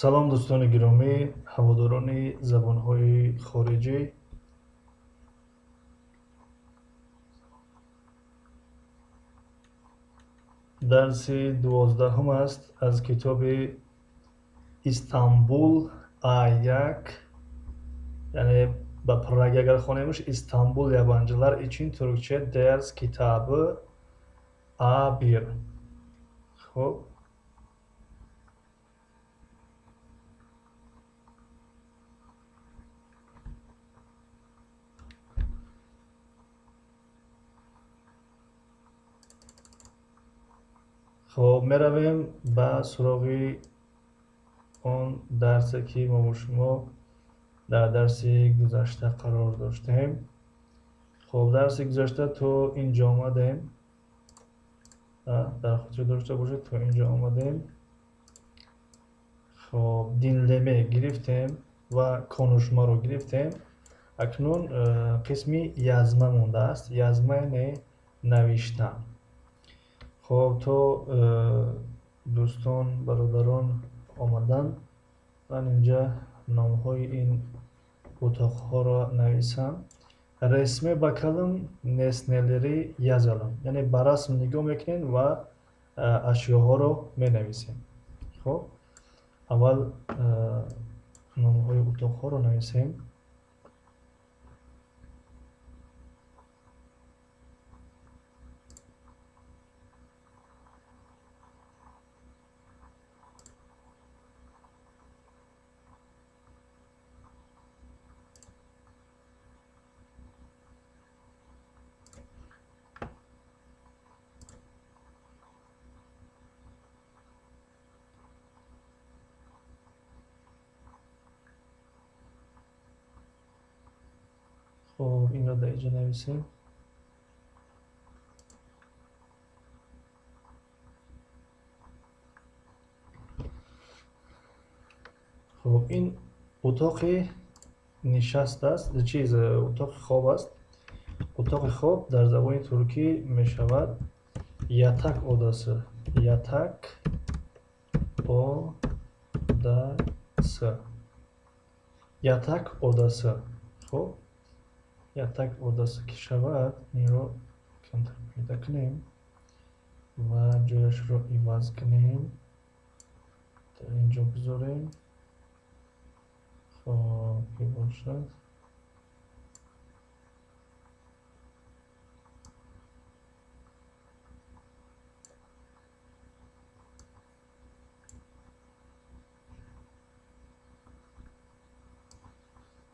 Салом дӯстони гиромӣ, ҳаводорони забонҳои хориҷӣ. Дарси 12 аст аз китоби Истанбул А1, яъне ба пуррагӣ агар хонемш Истанбул yabancılar için Türkçe ders kitabı A1. Хуб, хоб, меравем ба суроғи он дарсе ки мо бо шумо дар дарси гузашта қарор доштем. Хоб, дарси гузашта то инҷо омадем, дар хотир дошта бошед, то инҷо омадем. Хоб, dinleme гирифтем ва конушмаро гирифтем. Акнун қисми yazма мондааст. Yazма яъне навиштан. Хоб, то дӯстон, бародарон омаданд, ман инҷа номҳои ин утоқҳоро нависам. Resme bakalım, nesneleri yazalım. Яъне ба расм нигоҳ мекунем ва ашёҳоро менависем. Хоб, аввал номҳои утоқҳоро нависем. Хоб, инро дар инҷо нависем. Хоб, ин утоқи нишаст аст, чиз, утоқи хоб аст. Утоқи хоб дар забони туркӣ мешавад yatak odası. Yatak odası. Yatak odası. Хоб, yatak odası ки шавад, инро камтар пайдо кунем ва ҷояшро иваз кунем, дар инҷо гузорем. Хоб, ки бошад.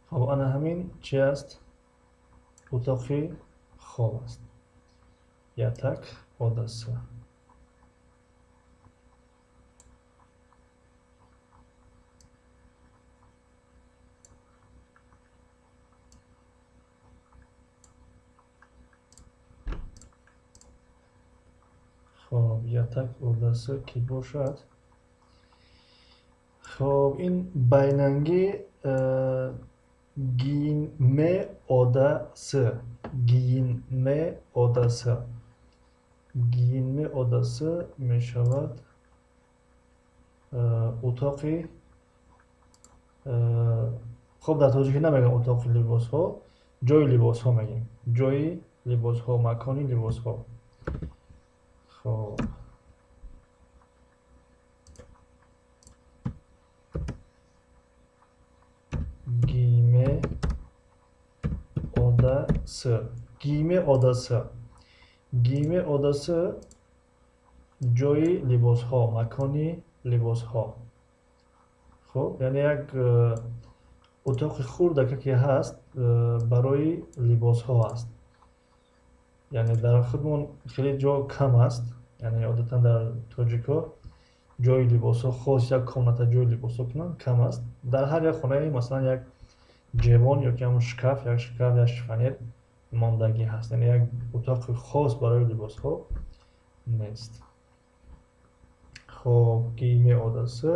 Хоб, ана ҳамин чи аст? Утоқи хоб аст. Yatak odası. Хоб, yatak odası ки бошад. Хоб, ин байнангӣ giyinme odası. Giyinme odası. Giyinme odası мешавад утоқи, хоб, дар тоҷикӣ намегӯям утоқи либосҳо, ҷои либосҳо мегӯем. Ҷои либосҳо, макони либосҳо. Хоб, giyme odası. Giyme odası. Giyme odası ҷои либосҳо, макони либосҳо. Хоб, яъне як утоқи хурдака ки ҳаст, барои либосҳо аст. Яъне дар худмон хеле ҷо кам аст. Яъне одатан дар тоҷикҳо ҷои либосҳо хос як комната ҷои либосҳо кунанд кам аст. Дар ҳар як хонаи масалан як ҷевон ё ки ҳамон шкаф, як шкаф, як шифонер мондагӣ ҳаст. Яъне як утоқи хос барои либосҳо нест. Хоб, giyme odası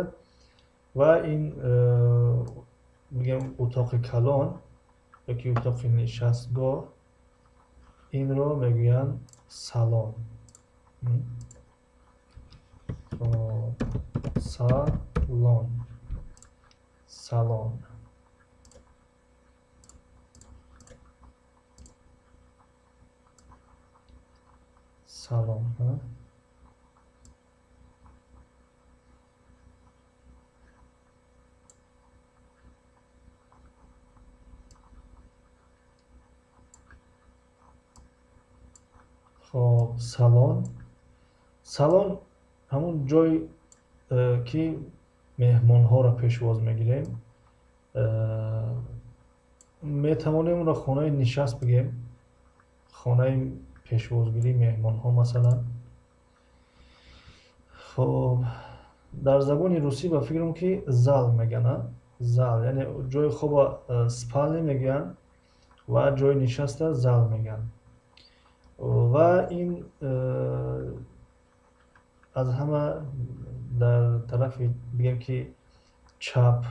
ва ин бигем утоқи калон ё ки утоқи нишастгоҳ, инро мегӯянд салон. Салон. Салон. Салон. Хоб, салон. Салон ҳамун ҷой, ки меҳмонҳоро пешвоз мегирем. Метавонем онро хонаи нишаст бигем, хонаи пешвозгирии меҳмонҳо масалан. Хоб, дар забони русӣ ба фикрам ки зал мегӯянд, зал, яъне ҷои хоба спалня мегӯянд ва ҷои нишаста зал мегӯянд. Ва ин аз ҳама дар тарафи бигем ки чап,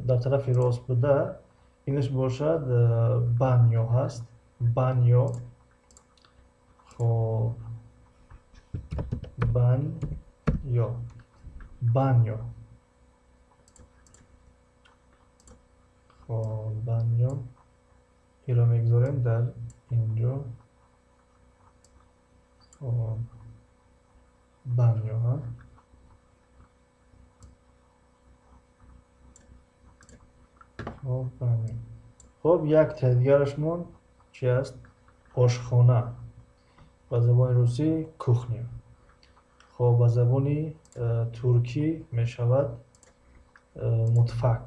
дар тарафи рост буда, инаш бошад банё ҳаст, банё. Хоб, банё, банё. Хоб, банё инро мегузорем дар инҷо. Хоб, банё, ҳа. Хоб, банё. Хоб, як дигарашмон чи аст? Ошхона. Ба забони русӣ кухня. Хоб, ба забони туркӣ мешавад mutfak.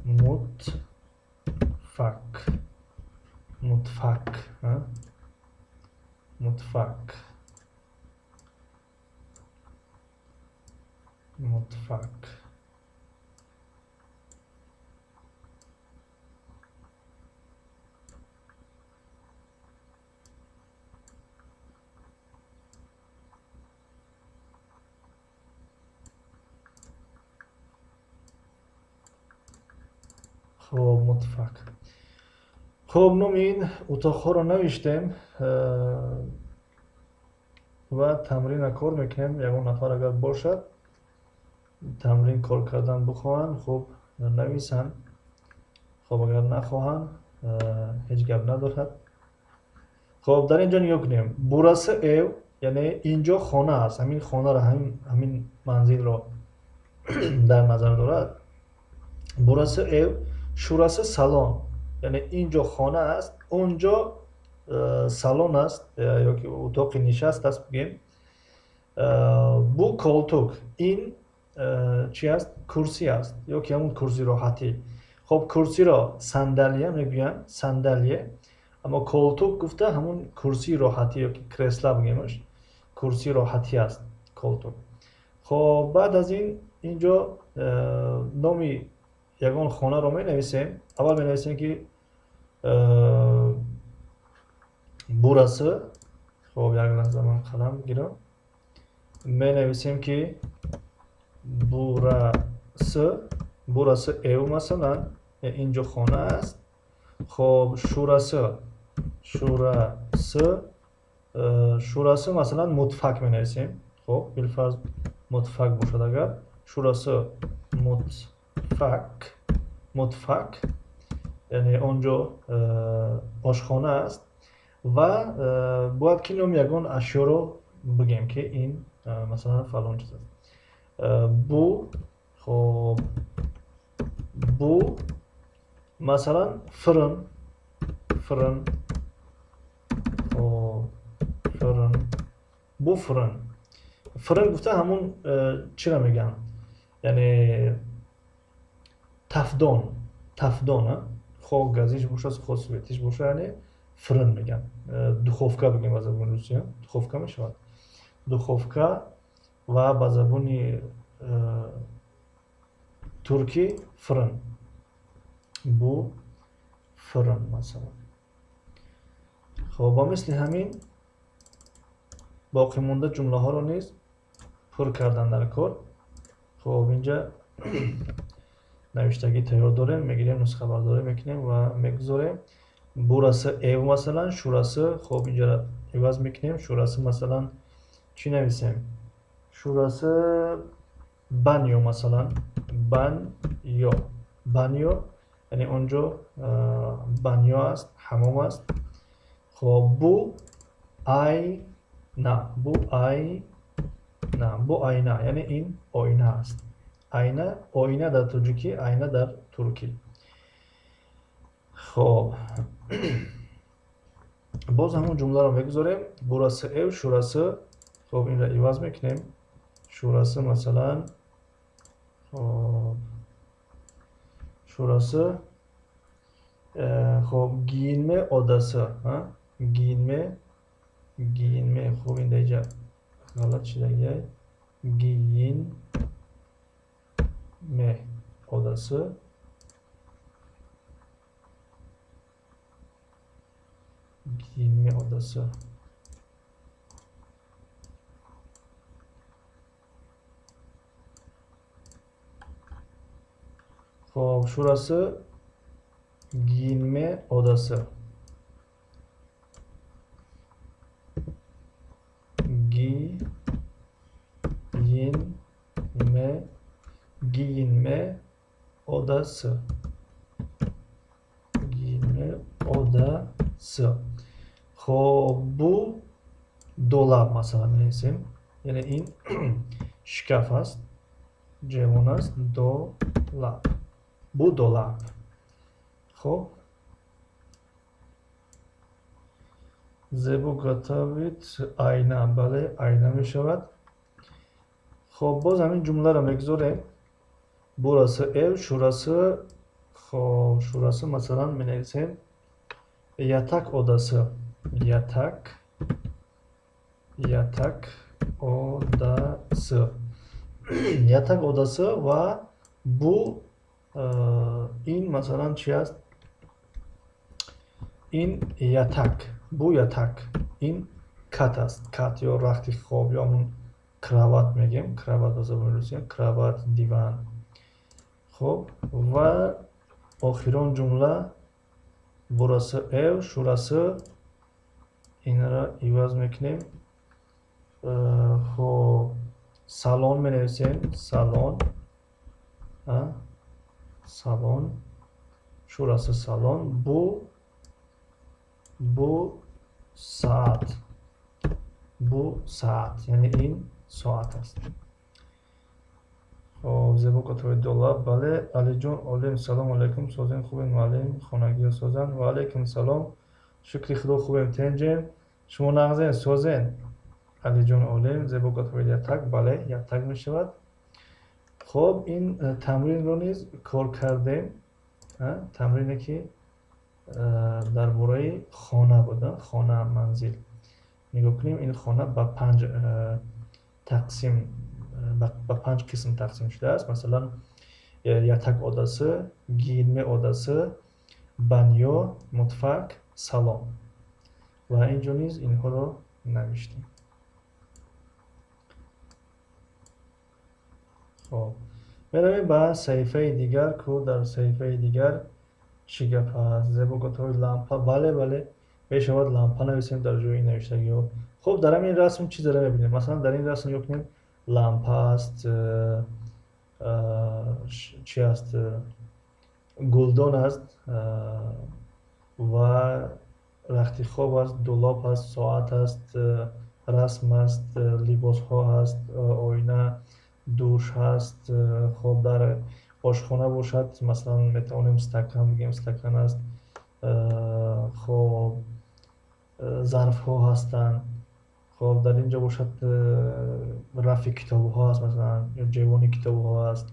Mutfak. Mutfak. Mutfak. Mutfak. Хоб, mutfak. Хоб, номи ин утоқҳоро навиштем ва тамрина кор мекунем. Ягон нафар агар бошад тамрин кор кардан бихоҳанд, хуб нависанд. Хоб, агар нахоҳанд, ҳеҷ гап надорад. Хоб, дар инҷо нигоҳ кунем. Бурасы эв, яъне инҷо хона аст. Ҳамин хонаро, ҳамин манзилро дар назар дорад. Бурасы эв, шурасы салон, яъне инҷо хона аст, онҷо салон аст ёки утоқи нишаст аст бигем. Бу колтук, ин чи аст? Курсӣ аст ёки ҳамун курсии роҳатӣ. Хоб, курсиро сандалия мегӯянд, сандалия, аммо колтук гуфта ҳамун курсии роҳатӣ ёки кресла бигемаш, курсии роҳатӣ аст колтук. Хоб, баъд аз ин инҷо номи ягон хонаро менависем. Аввал менависем ки бурасы. Хоб, як лаҳза ман қалам гирам. Менависем ки бурасы, бурасы эв масалан, инҷо хона аст. Хоб, шурасы, шурасы, шурасы масалан mutfak менависем. Хоб, билфарз mutfak бошад агар, шурасы mutfak, mutfak, яъне онҷо ошхона аст ва бояд ки номи ягон ашёро бигем ки ин масалан фалон чиз аст. Бу, хоб, бу масалан фрн, фрн, хоб, фрн, бу фрн. Фрн гуфта ҳамун чиро мегӯянд? Яъне тафдон, тафдон, хо газиш бошад, хо светиш бошад, яъне фрн мегӯянд. Духовка бигем ба забони русия, духовка мешавад. Духовка ва ба забони туркӣ фрн. Бу фрн масалан. Хоб, ба мисли ҳамин боқимонда ҷумлаҳоро низ пур кардан дар кор. Хоб, инҷа навиштагӣ тайёр дорем, мегирем, нусхабардорӣ мекунем ва мегузорем. Бурасы эв масалан, шурасы, хоб инҷаро иваз мекунем. Шурасы масалан чӣ нависем? Шурасы Banyo масалан, banyo, banyo, яъне он ҷо банё аст, ҳамом аст. Хоб, bu ayna, bu ayna, bu ayna, яъне ин оина аст. Айна, оина дар тоҷикӣ, айна дар туркӣ. Хоб, боз ҳамон ҷумларо мегузорем. Burası ev, şurası. Хоб, инро иваз мекунем. Şurası масалан, хоб, şurası, хоб, giyinme odası, giyinme, giyinme. Хоб, ин даиҷа ғалат шидагиай. Giyinme odası. Giyinme odası. Хоб, şurası giyinme odası. Giyinme, giyinme odası. Giyinme odası. Хоб, bu dolap масалан менависем. Яъне ин шкаф аст, ҷевон аст, dolap. Bu dolap. Хоб, зебо готовит айна. Бале, айна мешавад. Хоб, боз ҳамин ҷумларо мегузорем. Burası ev, şurası. Хоб, şurası масалан менависем yatak odası. Yatak, yatak odası. Yatak odası ва bu ин масалан чи аст? Ин yatak, bu yatak, ин кат аст. Кат ё рахти хоб ё ҳамун кровать мегем. Кровать ба забони русия, кровать, диван. Хоб, ва охирон ҷумла burası ev, şurası. Инро иваз мекунем. Хоб, салон менависем. Салон, салон, şurası salon. Bu saat, bu saat, яъне ин соат аст. Хоб, зебо готовит долаб. Бале, Алиҷон Олим, салом алайкум. Созем, хубем муаллим, хонагиё созанд. Ва алайкум салом, шукри худо хубем, тенҷем. Шумо нағзен, созен? Алиҷон Олим, зебо готовит yatak. Бале, yatak мешавад. Хоб, ин тамринро низ кор кардем. Тамрине ки дар бораи хона буд, хона, манзил. Нигоҳ кунем, ин хона ба панҷ тақсим, ба панҷ қисм тақсим шудааст. Масалан, yatak odası, giyinme odası, banyo, mutfak, salon. Ва инҷо низ инҳоро навиштем. Хоб, меравем ба саҳифаи дигар. Ку дар саҳифаи дигар чӣ гап аст? Зебо готовит лампа. Бале, бале, мешавад лампа нависем дар ҷои навиштагиҳо. Хоб, дар ҳамин расм чизеро мебинем? Масалан, дар ин расм нигоҳ кунем, лампа аст, чи аст, гулдон аст ва рахти хоб аст, дулоб аст, соат аст, расм аст, либосҳо ҳаст, оина, душ ҳаст. Хоб, дар ошхона бошад, масалан, метавонем стакан бигем, стакан аст. Хоб, зарфҳо ҳастанд. Хоб, дар ин ҷо бошад рафи китобҳо аст, масалан, ё ҷевони китобҳо аст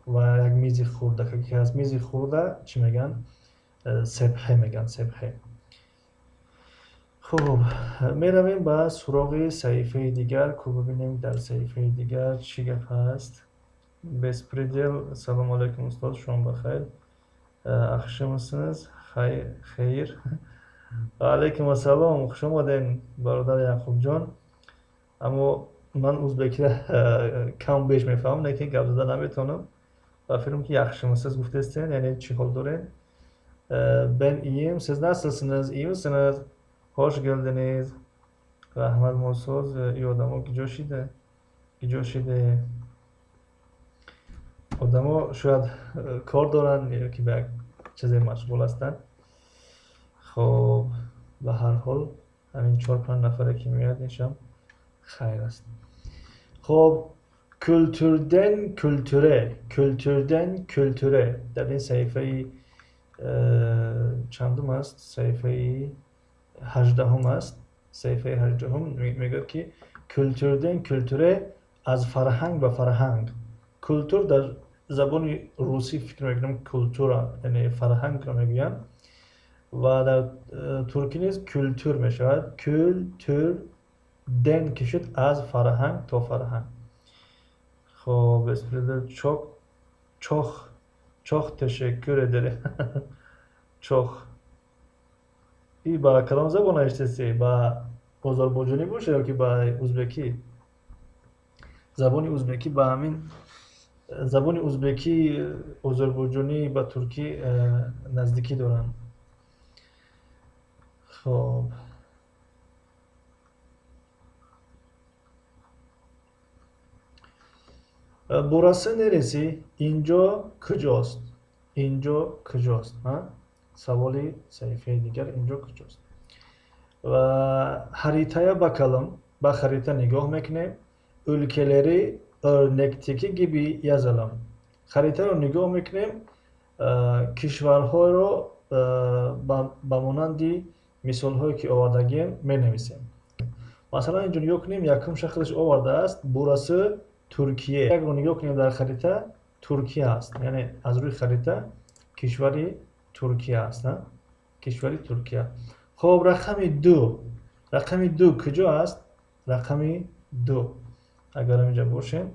ва як мизи хурда ки ҳаст. Мизи хурда чӣ мегӯянд? Себҳе мегӯянд, себҳе. Хуб, меравем ба суроғи саҳифаи дигар, ку бибинем дар саҳифаи дигар чӣ гап ҳаст. Беспредел, салом алайкум устод, шом бахайр. Yaxshimisiz? Xeyr. Алайкум ассалом, хуш омадем бародар Яқубҷон. Аммо ман узбекиро кам беш мефаҳмам, лекин гап зада наметавонам. Ба фикрам ки yaxshimisiz гуфтестен, яъне чӣ ҳол дорем? Ben iyiyim, siz nasılsınız? İyi misiniz? Hoş geldiniz. Раҳмат, мосоз. И одамо киҷо шида, киҷо шиде? Одамо шояд кор доранд ё ки ба як чизе машғул ҳастанд. Хоб, ба ҳар ҳол ҳамин 4-5 нафаре ки меояд, иншам хайр аст. Хоб, kültürden kültüre, kültürden kültüre. Дар ин саҳифаи чандум аст? Саҳифаи 18-ум аст. Саҳифаи 18-ум мегӯяд, ки kültürden kültüre, аз фарҳанг ба фарҳанг. Kültür дар забони русӣ, фикр мекунам, культура, яъне фарҳангро мегӯянд, ва дар туркӣ низ kültür мешавад. Kültürden ки шуд, аз фарҳанг то фарҳанг. Хоб, çok çok çok teşekkür ederim. Çok и ба кадом забон навиштаси? Ба озарбойҷонӣ боша ё ки ба узбекӣ? Забони узбекӣ ба ҳамин забони узбекӣ, озарбойҷонӣ ба туркӣ наздикӣ доранд. Хоб, Burası neresi? Инҷо куҷост? Инҷо куҷост? Саволи саҳифаи дигар: инҷо куҷост? Ва haritaya bakalım. Ба харита нигоҳ мекунем. Ülkeleri örnekteki gibi yazalım. Харитаро нигоҳ мекунем, кишварҳоро ба монанди мисолҳое ки овардагием менависем. Масалан, инҷо нигоҳ кунем, якум шахсаш овардааст: Burası Türkiye. Якро нигоҳ кунем, дар харита Туркия аст, яъне аз рӯи харита кишвари Туркия аст, кишвари Туркия. Хоб, рақами 2, рақами 2 куҷо аст? Рақами 2 агар инҷа бошем.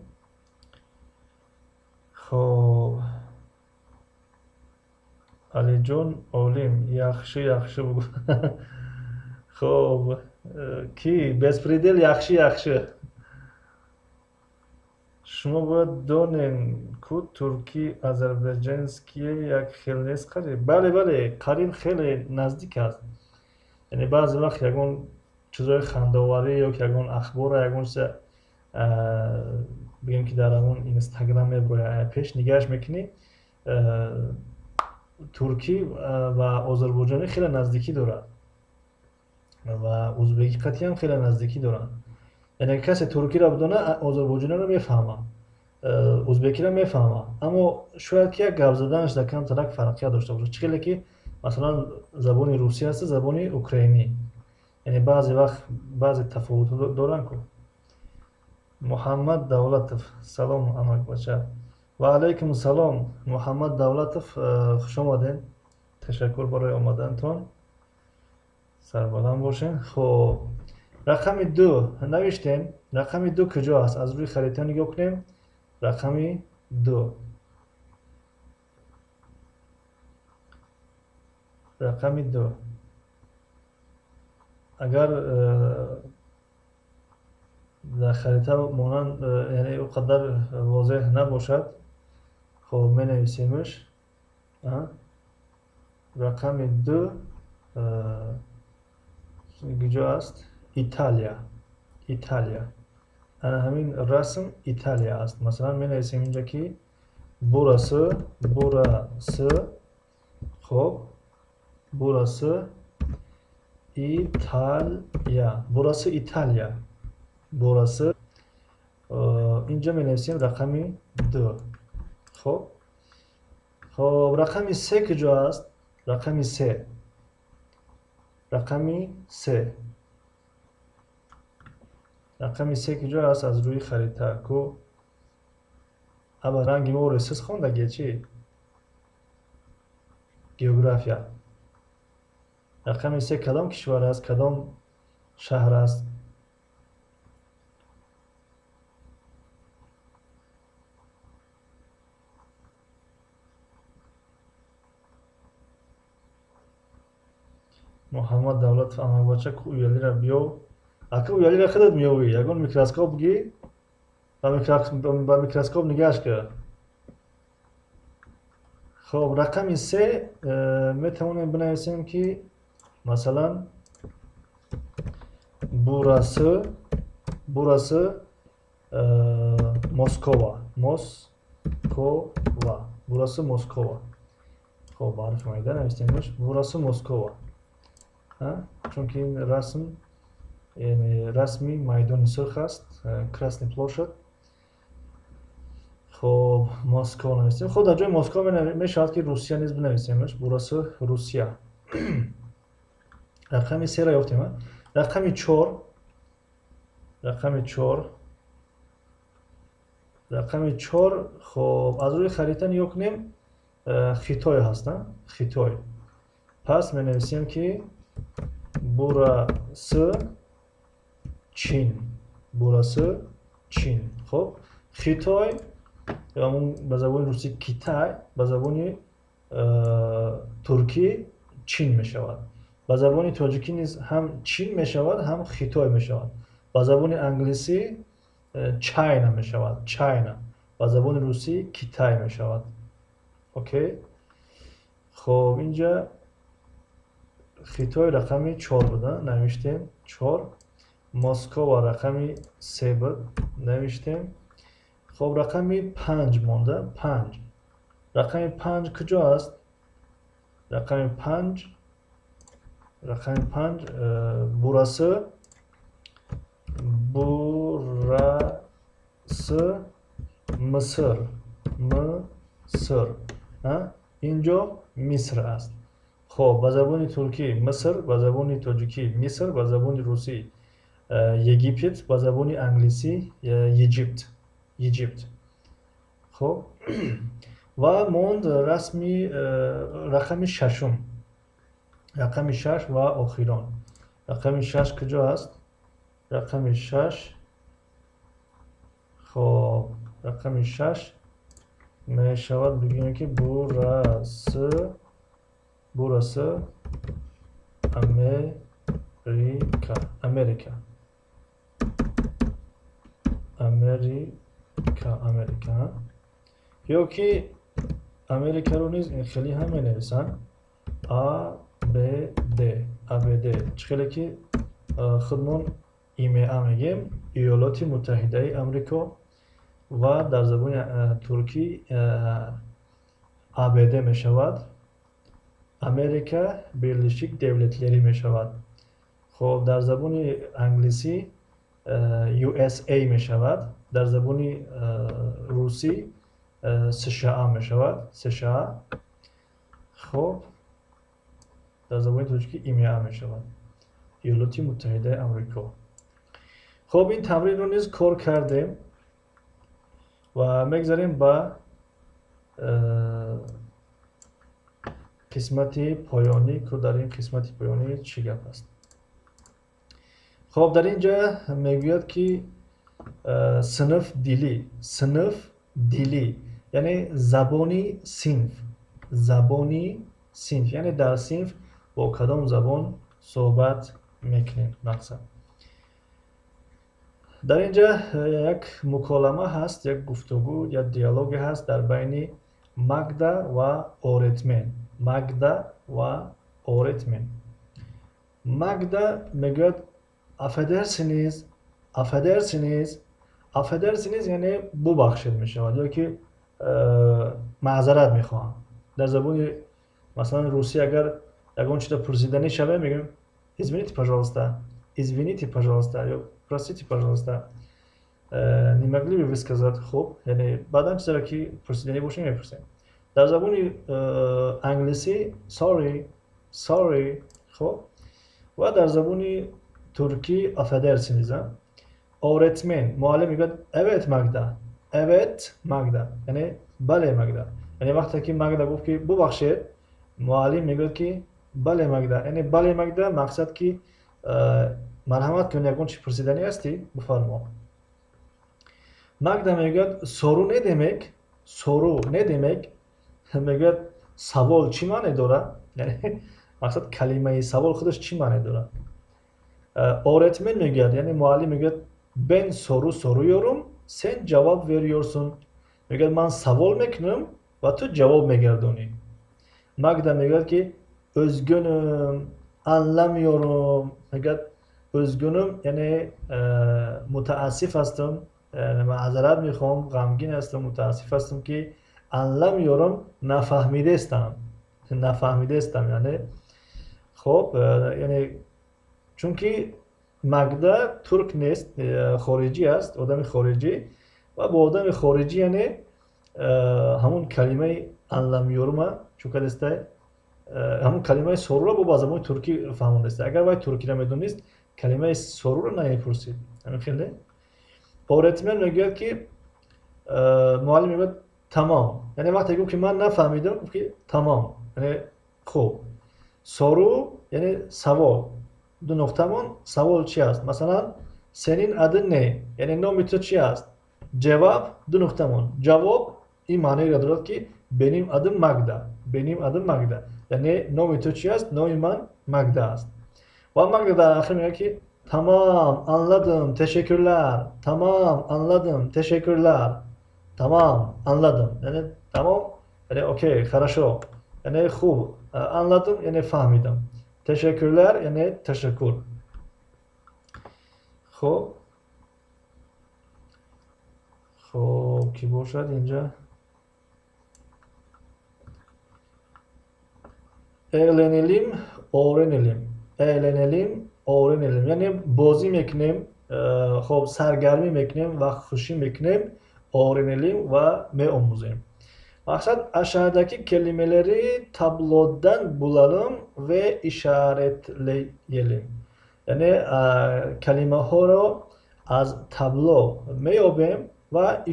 Хоб, Алиҷон Олим, яхши, яхши бугӯ. Хоб, ки беспредел, яхши, яхши. Шумо бояд донем ку, турки азербайҷанские як хел нест қариб? Бале, бале, қариб, хеле наздик аст. Яъне баъзе вақт ягон чизҳои хандаоварӣ ё ки ягон ахбора, ягон чиза бигем, ки дар ҳамон Инстаграм меброяд, пеш нигаҳш мекунӣ, туркӣ ва озарбойҷонӣ хеле наздикӣ дорад ва узбекӣ қатъиам хеле наздикӣ доранд. Яъне касе туркиро бидона, озарбойҷониро мефаҳмад, узбекиро мефаҳмад, аммо шояд ки як гап заданаш дар камтарак фарқият дошта бошад. Чӣ хеле ки масалан забони русӣ ҳаста, забони украинӣ, яъне баъзе вақт баъзе тафовутҳо доранд ку. Муҳаммад Давлатов: салом, амакбача. Ва алайкум салом, Муҳаммад Давлатов, хушомадед, ташаккур барои омадантон, сарбаланд бошед. Хоб, рақами 2 навиштем. Рақами 2 куҷо аст? Аз рӯи харита нигоҳ кунем. Рақами 2, рақами 2 агар дар харита монанд, яъне ӯ қадар возеҳ набошад, хоб, менависемш. Рақами 2 куҷо аст? Италия, Италия. Ана ҳамин расм Италия аст. Масалан, менависем инҷа ки burası, burası, хоб, burası Италия, burası Италия, burası. Инҷа менависем рақами 2. Хоб, хоб, рақами 3 куҷо аст? Рақами 3, рақами 3, рақами 3 куҷо аст аз рӯи харита ку? Аба, ранги мо ресис хондагия чи география. Рақами 3 кадом кишвар аст, кадом шаҳр аст? Муҳаммад Давлатов: амакбача, ку уялира биёв. Ака, уялира худат меёвӣ, ягон микроскоп гӣ, ба микроскоп нигаҳш кар. Хоб, рақами 3 метавонем бинависем, ки масалан Burası Moskova, Moskova. Burası Moskova. Хоб, ба ҳарфи майда навистемаш, burası Moskova, чунки ин расм, яъне расми Майдони Сурх аст, Красный площадь. Хоб, Москва навистем. Хоб, дар ҷои Москва мешавад, ки Русия низ бинависемаш, burası Rusya. Рақами сера ёфтем. Рақами чор, рақами чор, рақами чор. Хоб, аз рӯи харита нигоҳ кунем, Хитой ҳаст, Хитой. Пас менависем, ки burası Çin, burası Çin. Хоб, Хитой, ҳамун ба забони русӣ Китай, ба забони туркӣ Чин мешавад, ба забони тоҷикӣ низ ҳам Чин мешавад, ҳам Хитой мешавад, ба забони англисӣ China мешавад, China, ба забони русӣ Китай мешавад. Окей, хоб, инҷа Хитой рақами чор буда, навиштем чор. Москова рақами се буд, навиштем. Хоб, рақами панҷ монда. Панҷ, рақами панҷ куҷо аст? Рақами панҷ, рақами панҷ burası Mısır, Миср. Инҷо Миср аст. Хоб, ба забони туркӣ Миср, ба забони тоҷикӣ Миср, ба забони русӣ Египет, ба забони англисӣ Egypt, Egypt. Хоб, ва монд расми рақами шашум, рақами шаш ва охирон. Рақами шаш куҷо аст? Рақами шаш. Хоб, рақами шаш мешавад, бигӯем, ки burası Америка, Америка, Америка, Америка. Ё ки Америкаро низ ин хеле ҳам менависанд, А Б Д, А Б Д. Чӣ хеле ки худмон ИМА мегем, Иёлоти Муттаҳидаи Амрико, ва дар забони туркӣ АБД мешавад, Amerika Birleşik Devletleri мешавад. Хоб, дар забони англисӣ USA мешавад, дар забони русӣ США мешавад, США. Хоб, дар забони тоҷикӣ ИМА мешавад, Иёлоти Муттаҳидаи Амрико. Хоб, ин тамринро низ кор кардем ва мегзарем ба қисмати поёнӣ, ку дар ин қисмати поёнӣ чӣ гап аст. Хоб, дар ин ҷа мегӯяд, ки sınıf dili, sınıf dili, яъне забони синф, забони синф, яъне дар синф бо кадом забон суҳбат мекунем. Мақсад, дар ин ҷа як муколама ҳаст, як гуфтугӯ, як диалоге ҳаст дар байни Магда ва öğretmen, Магда ва öğretmen. Магда мегӯяд: "Affedersiniz, affedersiniz." Affedersiniz яъне бубахшед мешавад ё ки маъзарат мехоҳам. Дар забони, масалан, русӣ агар ягон чизро пурсиданӣ шавем, мегӯем: "Извините, пожалуйста, извините, пожалуйста" ё "Простите, пожалуйста, не могли бы вы сказать?" Хуб, яъне баъдан чизеро, ки пурсиданӣ бошем, мепурсем. Дар забони англисӣ sorry, sorry. Хуб, ва дар забони туркӣ affedersiniz. Öğretmen, муаллим мегӯяд: "Evet, Магда, evet, Магда", яъне бале, Магда. Яъне вақте ки Магда гуфт, ки бубахшед, муаллим мегӯяд, ки бале, Магда, яъне бале, Магда, мақсад, ки марҳамат кун, ягон чи пурсиданӣ ҳастӣ, бифармо. Магда мегӯяд: "Soru ne demek? Soru ne demek?" Мегӯяд, савол чӣ маъне дорад? Яъне мақсад, калимаи савол худаш чӣ маъне дорад? Öğretmen мегӯяд, яъне муаллим мегӯяд: "Ben soru soruyorum, sen cevap veriyorsun." Мегӯяд, ман савол мекунам ва ту ҷавоб мегардонӣ. Магда мегӯяд, ки "Üzgünüm, anlamıyorum." Мегӯяд, Üzgünüm, яъне мутаассиф ҳастам, маъзарат мехоҳам, ғамгин ҳастам, мутаассиф ҳастам, ки anlamıyorum, нафаҳмидастам, нафаҳмидастам. Яъне хоб, яъне чунки Магда турк нест, хориҷӣ аст, одами хориҷӣ, ва бо одами хориҷӣ, яъне ҳамун калимаи anlamıyorum чӯ кардастай, ҳамун калимаи soru ро бо ба забони туркӣ фаҳмондааст. Агар вай туркиро медонист, калимаи soru ро намепурсид. Ҳамин хеле. Öğretmen мегӯяд, ки муаллим мегӯяд тамом, яъне вақте гуфт, ки ман нафаҳмидам, гуфт, ки тамом, яъне хуб. Soru, яъне савол, ду нуқтамон, савол чи аст? Масалан, senin adın ne, яъне номи ту чи аст? Cevap, ду нуқтамон, ҷавоб ин маъноеро дорад, ки benim adım Magda, benim adım Magda, яъне номи ту чи аст? Номи ман Магда аст. Ва Магда дар ахир мегӯяд, ки tamam, anladım, teşekkürler, tamam, anladım, teşekkürler, tamam, anladım, яъне тамом, яъне окей, хорошо, яъне хуб, anladım, яъне фаҳмидам, teşekkürler, яъне ташаккур. Хуб, кӣ бошад инҷа? Eğlenelim, öğrenelim, eğlenelim, öğrenelim, яъне бозӣ мекунем, хоб, саргармӣ мекунем ва хушӣ мекунем, öğrenelim ва меомӯзем. Мақсад: aşağıdaki kelimeleri tablodan bulalım ve işaretleyelim. Яъне калимаҳоро аз табло меёбем ва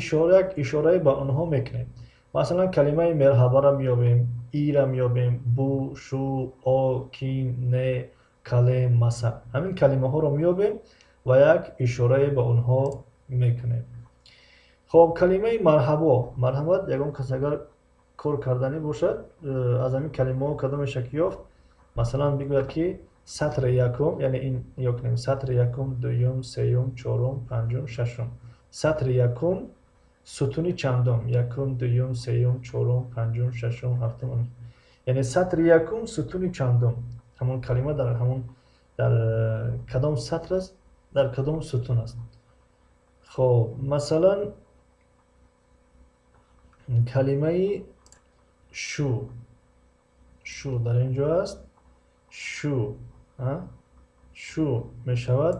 як ишорае ба онҳо мекунем. Масалан, калимаи merhaba ро меёбем, iyi ра меёбем, bu, şu, o, kim, ne, kalem, masa. Ҳамин калимаҳоро меёбем ва як ишорае ба онҳо мекунем. Хоб, калимаи марҳабо, марҳамат, ягон кас агар кор карданӣ бошад, аз ҳамин калимаҳо кадомеша ки ёфт, масалан, бигӯяд, ки сатри якум, яъне ин ё кунем: сатри якум, дуюм, сеюм, чорум, панҷум, шашум. Сатри якум, сутуни чандум? Якум, дуюм, сеюм, чорум, панҷум, шашум, ҳафтум, яъне сатри якум, сутуни чандум, ҳамон калима дар ҳамон дар кадом сатр аст, дар кадом сутун аст. Хоб, масалан, калимаи şu, şu дар ин ҷо аст. Şu, şu мешавад,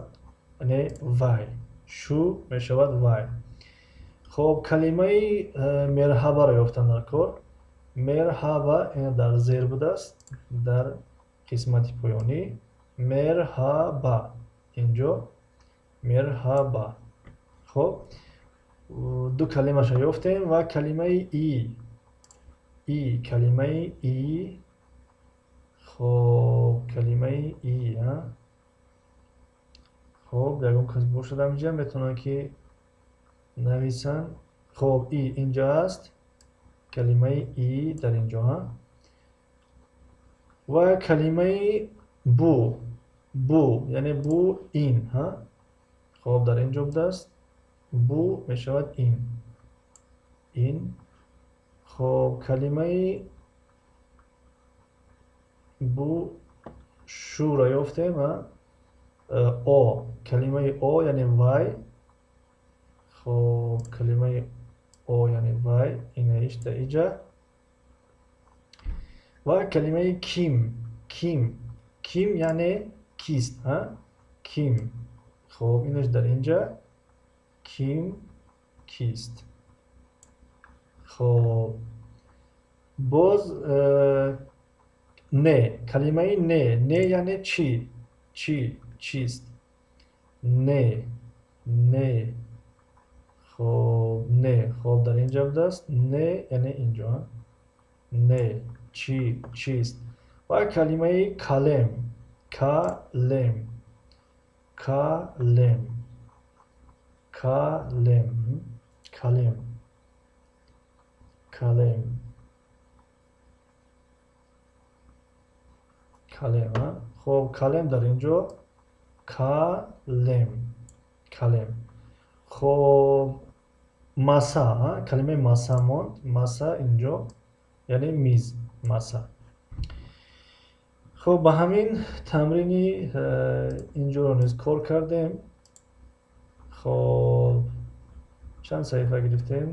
яъне вай, şu мешавад вай. Хоб, калимаи merhaba ро ёфтан дар кор. Merhaba ина дар зер будааст, дар қисмати поёнӣ. Merhaba инҷо, merhaba. Хоб, ду калимаша ёфтем ва калимаи iyi, iyi, калимаи iyi. Хоб, калимаи iyi. Хоб, ягон кас бошад ҳаминҷа, метавонанд, ки нависанд. Хоб, iyi инҷо аст, калимаи iyi дар инҷо. Ва калимаи bu, bu, яъне bu ин. Хоб, дар ин ҷо будааст. Bu мешавад ин, ин. Хоб, калимаи bu, şu ро ёфтем. O, калимаи o, яъне вай. Хоб, калимаи o, яъне вай, инаиш дар иҷа. Ва калимаи kim, kim, kim, яъне кист. Kim, хоб, инаш дар инҷа, kim, кист. Хоб, боз ne, калимаи ne, ne, яъне чӣ, чӣ, чист? Ne, ne. Хоб, ne, хоб, дар инҷа будааст. Ne, яъне инҷо, ne, чӣ, чист. Ва калимаи kalem, kalem, kalem, kalem, kalem, kalem, kalem. Хоб, kalem дар инҷо, kalem, kalem. Хоб, masa, калимаи masa монд. Masa инҷо, яъне миз, masa. Хуб, ба ҳамин тамрини инҷоро низ кор кардем. Хоб, чанд саҳифа гирифтем?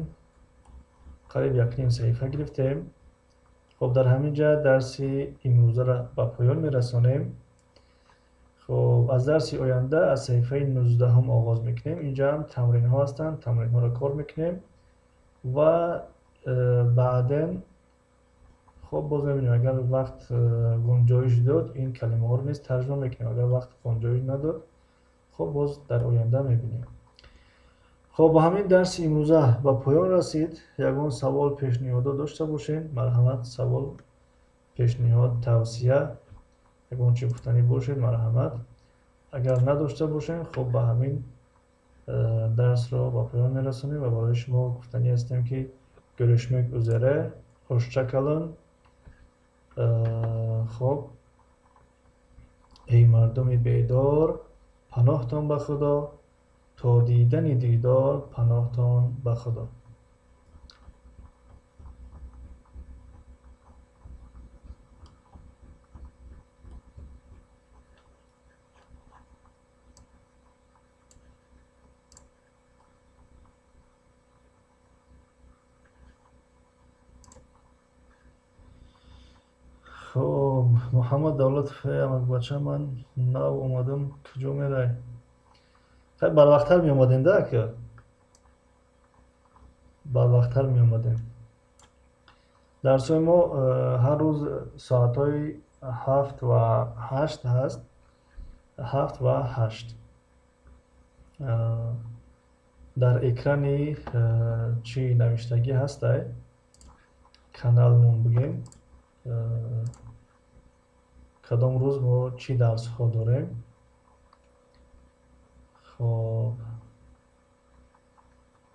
Қариб 1.5 саҳифа гирифтем. Хоб, дар ҳамин ҷа дарси имрӯзаро ба поён мерасонем. Хоб, аз дарси оянда аз саҳифаи 19 оғоз мекунем. Инҷа ҳам тамринҳо ҳастанд, тамринҳоро кор мекунем ва баъден хоб боз мебинем, агар вақт гунҷоиш дод, ин калимаҳоро низ тарҷума мекунем. Агар вақт гунҷоиш надод, хоб боз дар оянда мебинем. Хоб, ба ҳамин дарси имрӯза ба поён расид. Ягон савол, пешниҳодо дошта бошед, марҳамат, савол, пешниҳод, тавсия, ягон чӣ гуфтанӣ бошед, марҳамат. Агар надошта бошем, хоб ба ҳамин дарсро ба поён мерасонем ва барои шумо гуфтанӣ ҳастем, ки görüşmek üzere, hoşça kalın. Хоб, эй мардуми бедор, паноҳтон ба Худо, то дидани дидор паноҳтон ба Худо. Хоб, Муҳаммад Давлатов, амакбача, ман нав омадам, куҷо мерай? Хай, барвақттар меомадем да, ака? Барвақттар меомадем. Дарсҳои мо ҳар рӯз соатҳои 7 ва 8 ҳаст. 7 ва 8. Дар экрани чӣ навиштагӣ ҳастай? Каналмон бигем. Кадом рӯз мо чӣ дарсҳо дорем? Хоб,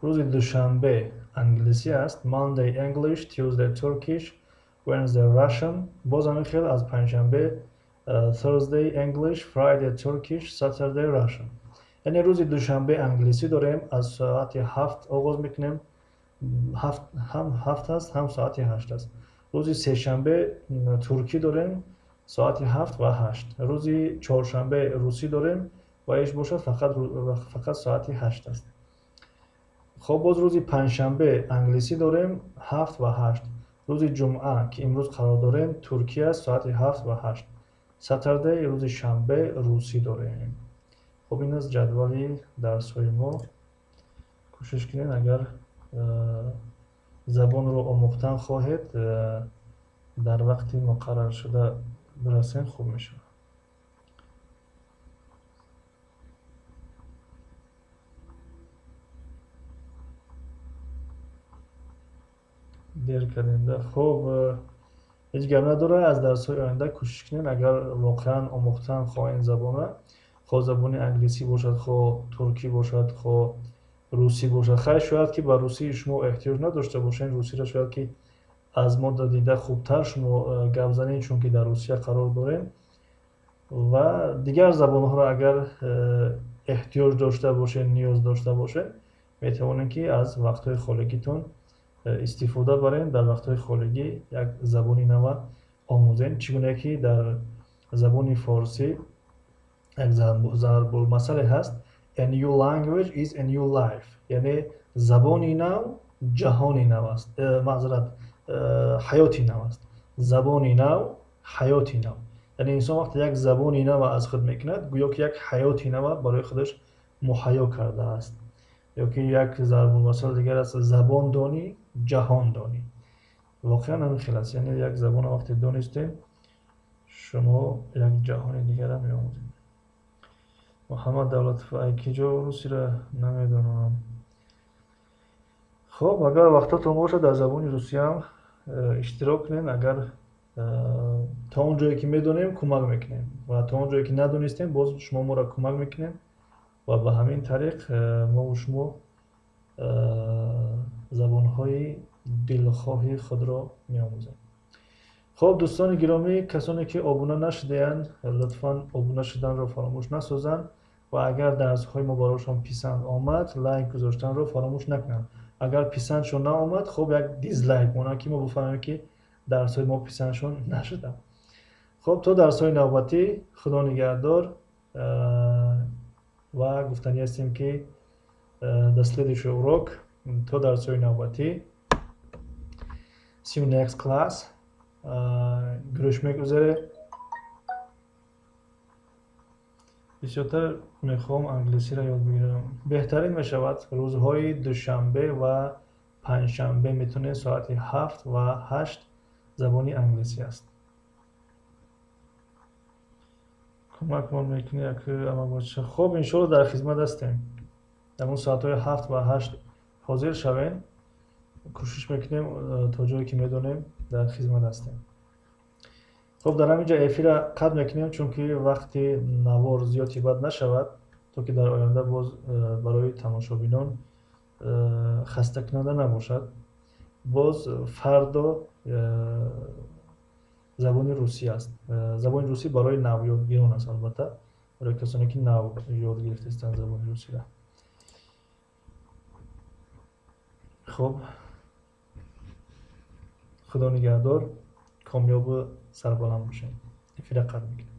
рӯзи душанбе англисӣ аст, Monday English, Tuesday Turkish, Wednesday Russian. Боз ҳамин хел аз панҷшанбе Thursday English, Friday Turkish, Saturday Russian. Яъне рӯзи душанбе англисӣ дорем, аз соати 7 оғоз мекунем. Ҳам 7 аст, ҳам соати 8 аст. Рӯзи сешанбе туркӣ дорем, соати 7 ва 8. Рӯзи чоршанбе русӣ дорем ва иш бошад фақат соати 8 аст. Хоб, боз рӯзи панҷшанбе англисӣ дорем, 7 ва 8. Рӯзи ҷумъа, ки имрӯз қарор дорем, туркӣ аст, соати 7 ва 8. Saturday, рӯзи шанбе русӣ дорем. Хоб, ин аст ҷадвали дарсҳои мо. Кӯшиш кунед, агар забонро омӯхтан хоҳед, дар вақти муқарраршуда бирасем, хуб мешавад. Дер кардем да. Хоб, ҳеҷ гап надорад, аз дарсҳои оянда кӯшиш кунед, агар воқеан омӯхтан хоҳед забонро, хоҳ забони англисӣ бошад, хоҳ туркӣ бошад, хоҳ русӣ бошад. Хайр, шояд ки ба русии шумо эҳтиёҷ надошта бошед, русиро шояд ки аз мо дида хубтар шумо гап занед, чунки дар Русия қарор дорем. Ва дигар забонҳоро агар эҳтиёҷ дошта бошед, ниёз дошта бошед, метавонед ки аз вақтҳои холигитон истифода барем, дар вақтҳои холигӣ як забони нава омӯзем. Чӣ гуна ки дар забони форсӣ як зарбулмасале ҳаст: A new language is a new life. Яъне забони нав ҷаҳони нав аст. Маъзарат, ҳаёти нав аст. Забони нав ҳаёти нав. Яъне инсон вақте як забони нав аз худ мекунад, гӯё ки як ҳаёти нава барои худаш муҳайё кардааст. Ё ки як зарбулмасал дигар аст: забон донӣ, ҷаҳон донӣ. Воқеан ҳамин хел аст. Яъне як забонро вақте донистем, шумо як ҷаҳони дигарро меомӯзед. Муҳаммад Давлатов, ай киҷо русиро намедонам. Хоб, агар вақтатон бошад, дар забони русиям иштирок кунед. Агар то он ҷое ки медонем, кӯмак мекунем ва то он ҷое ки надонистем, боз шумо моро кӯмак мекунем ва ба ҳамин тариқ мову шумо забонҳои дилхоҳи худро меомӯзем. Хоб, дӯстони гиромӣ, касоне ки обуна нашудаанд, лутфан обуна шуданро фаромӯш насозанд ва агар дарсҳои мо барошон писанд омад, лайк гузоштанро фаромӯш накунанд. Агар писандшон наомад, хоб як дизлайк монанд, ки мо бифаҳмем, ки дарсҳои мо писандшон нашуданд. Хуб, то дарсҳои навбатӣ, Худо нигаҳдор, ва гуфтанӣ ҳастем, ки до следующий урок, то дарсҳои навбатӣ. See you next class. Görüşmek üzere. Бисёртар мехоҳам англисиро ёд бигирам. Беҳтарин мешавад, рӯзҳои душанбе ва панҷшанбе метавонед, соати 7 ва 8 забони англисӣ аст. Кӯмакмон мекунӣ, амакбача? Хуб, иншоалло, дар хизмат ҳастем. Дар он соатҳои 7 ва 8 ҳозир шавем, кӯшиш мекунем, то ҷое ки медонем, дар хизмат ҳастем. Хуб, дар ҳамин ҷо эфирра қатъ мекунем, чунки вақти навор зиёд тибат нашавад, то ки дар оянда боз барои тамошобинон хастакунанда набошад. Боз фардо забони русӣ аст. Забони русӣ барои навёдгирон аст, албатта, барои касоне ки нав ёд гирифтаистанд забони русиро. Хуб, Худо нигаҳдор, комёбу сарбаланд бошед. Эфирра қатъ мекунем.